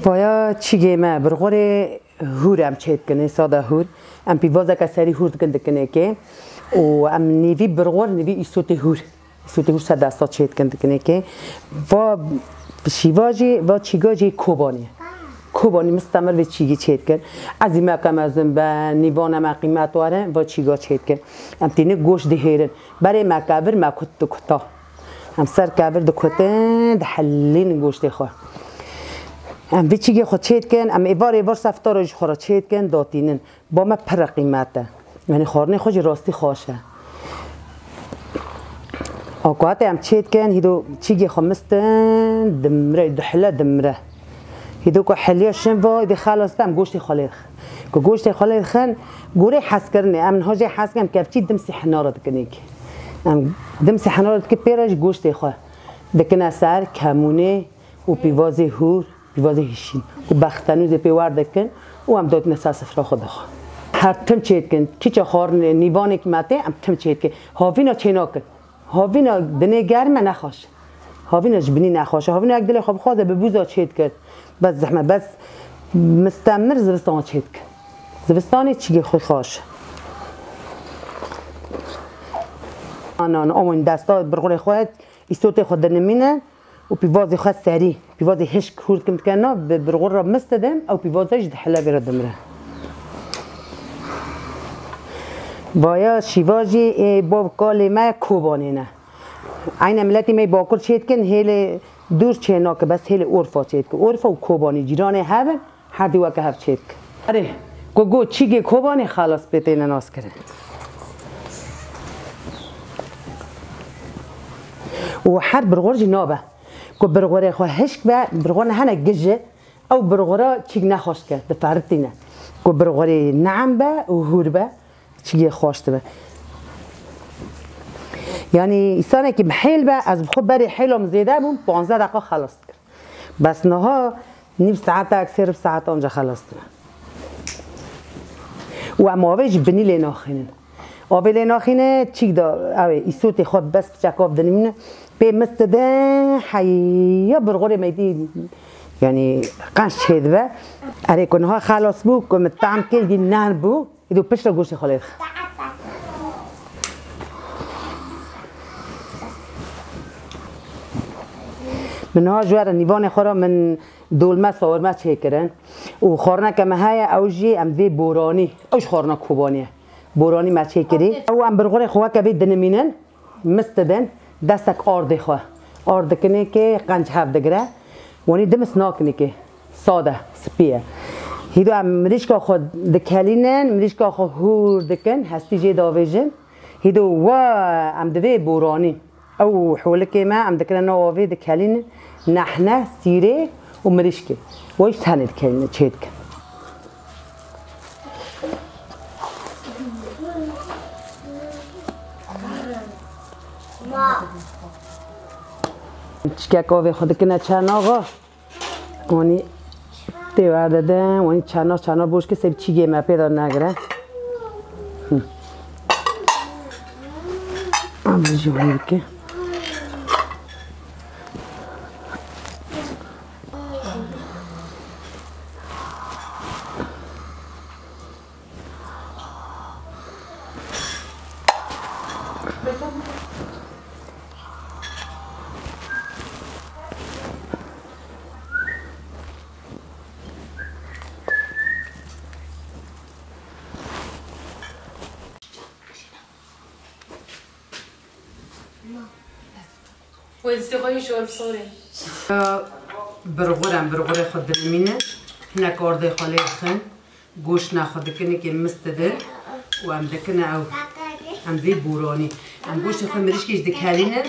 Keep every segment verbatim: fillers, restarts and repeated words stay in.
Vaya çîgê me birxorê hûr em çêdikin, ê sada hûr. Em pîvazeke serî hûr dikin dikinê kê. Û em nîvî birxor, nîvî îsotê hûr. Îsotê hûr sedesta çêdikin dikinê kê. Va şîva jî, va çîga jî Kobanî. Kobanî mistemir vê çîgî çêdikin. Ezî me ke mezin be, nîvana me qîmet were, va çîga çêdikin. Em tînin goşt dihêrin. Berê me kevir, me kut dikuta. Em ser kevir dikutin, dihilînin goştê xwe. Em vê çîgê xwe çêdikin, em êvar êvar seftara ji xwe re çêdikin, datînin. Ba me pir qîmet e. Yanî xwarinê xwe jî rastî xweş e. A ku hate em çêdikin, hîdo çîgê xwe mistin, dimre, duhile dimre. Hîdo ku heliya şin va, hîdê xelas be, em goştê xwe lê dixin. Ku goştê xwe lê dixin, gorê hezkirinê, em niha jê hez dikin, em kevçî dimsî hinara dikin êkê. Em dimsî hinara dikin, pê re jî goştê xwe dikine ser, kemûnê û pîvazê hûr, pîvazê hişîn. Û bextenûzê pê wer dikin û em dotine ser sifra xwe dixwe. Her tim çêdikin, kiça xwarinê, nîvanê qîmetê, em tim çêdikin. Havîna çênakin. Havîna dinê germ e, nexweş. Havîna ji binî nexweş. Havîna yek dilê xwe bixwaze bi bûza çêdikir. Bes zehmet, bes mistemir zivistana çêdikir. Zivistanê çîgê xwe xweş. Ana, ana, aman desta birxurê xwe, îsotê xwe dinimîne û pîvazê xwe serî, pîvazê hişk hûr dikin dikene nav, bi birxur re mis didin, ew pîvaza jî dihile vê re dimire. Vaya şîva jî ê bav kalê me Kobanê ne. Eyne miletî me yê Bakur çêdikin, hêlê dûr çênake, bes hêlê Orfa çêdikin. Orfa û Kobanî cîranê hev in, her du weke hev çêdikin. Erê, ku got çîgê Kobanê xelas pê têne naskirin. Û her birxor jî nabe. Ku birxorê xwe hişk be, birxorê hene gije, ew birxora çîk nexweş dike, diferitîne. Ku birxorê neem be û hûr be, çîgê xweş dibe. Yanî îsanekî bi hêl be, ez bi xwe berê hêla min zêde bûm, panzdeh deqa xelas dikir. Bes niha nîv saetek, sêrib saet anca xelas dibe. Û em avê ji binî lê naxînin. Avê lê naxîne, çîk da, ew ê, îsotê xwe bes piçek av dinimîne. Pê mis dide, heya birxorê meydî, yanî qenc çêdibe. Erê ku niha xelas bû, ku min tam kir, dî nerm bû. Îdo piştre goştê xwe lê dixin. Min niha ji we re nîvanê xwe re min dolme sawirme çêkirin. Û xwarineke me heye, ew jî em vê boranî. Ew jî xwarina Kobanî ye. Boranî me çêkirî. Ew em birxurê xwe weke vê dinimînin. Mis didin, destek ardê xwe. Ard dikinê kê qenc hev digire. Wanî dimis nakinê kê. Sade, spî ye. Hîdo em mirîşka xwe dikelînin, mirîşka xwe hûr dikin, hestî jê davêjin. Hîdo we em divê boranî. Ew holikê me em dikine nav avê dikelînin. Nehne, sîrê û mirîşkê. Wey ji tenê dikelînin, çêdikin. Çikek avê xwe dikine çernaxa. Wanî tê werde de, wanî çernax, çernax boş ke seb çîgê me pê de negire. Hı. Ama jî wê dike. Wê destê xwe hîş wer bisore. Birxurem, birxurê xwe dinimîne. Hinek ardê xwe lê dixin. Goşna xwe dikin, kê mis didin. Û em dikine ew. Em vê boranî. Em goştê xwe mirîşkê jî dikelîne.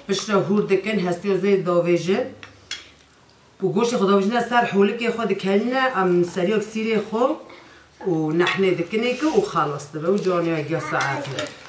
Piştre hûr dikin, hestê zê davêjin. Û goştê xwe davêjine ser holikê xwe dikelîne, em seriyek sîrê xwe û nehnê dikinê ke û xelas dibe û canê ya saetê.